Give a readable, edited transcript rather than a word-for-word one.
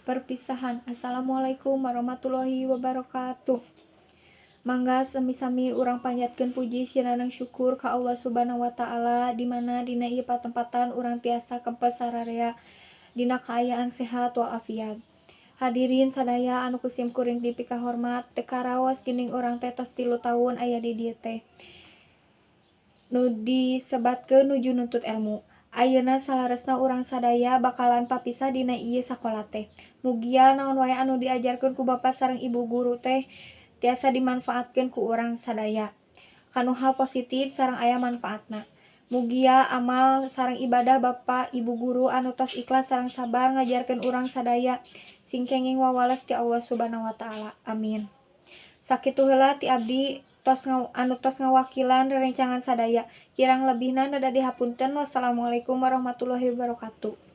Perpisahan. Assalamualaikum warahmatullahi wabarakatuh. Mangga sami-sami urang panjatkeun puji sareng syukur ka Allah Subhanahu wa Ta'ala, di mana dina ieu patempatan urang tiasa kempel sararea dina kaayaan sehat walafiat. Hadirin sadaya anu ku sim kuring dipikahormat, teu karaos geuning urang teh tos 3 taun aya di dieu teh. Nu disebatkeun nuju nuntut elmu. Ayeuna saleresna urang sadaya bakalan papisah dina ieu sakola teh. Mugia naon wae anu diajarkeun ku bapak sareng ibu guru teh tiasa dimanfaatkeun ku urang sadaya kanu hal positif sareng aya manfaatna. Mugia amal sareng ibadah bapak ibu guru anu tos ikhlas sareng sabar ngajarkeun urang sadaya sing kenging wawales ti Allah Subhanahu wa Ta'ala. Amin. Sakitu heula ti abdi tos anu tos ngawakilan rerencangan sadaya. Kirang lebihna rada dihapunten. Wassalamualaikum warahmatullahi wabarakatuh.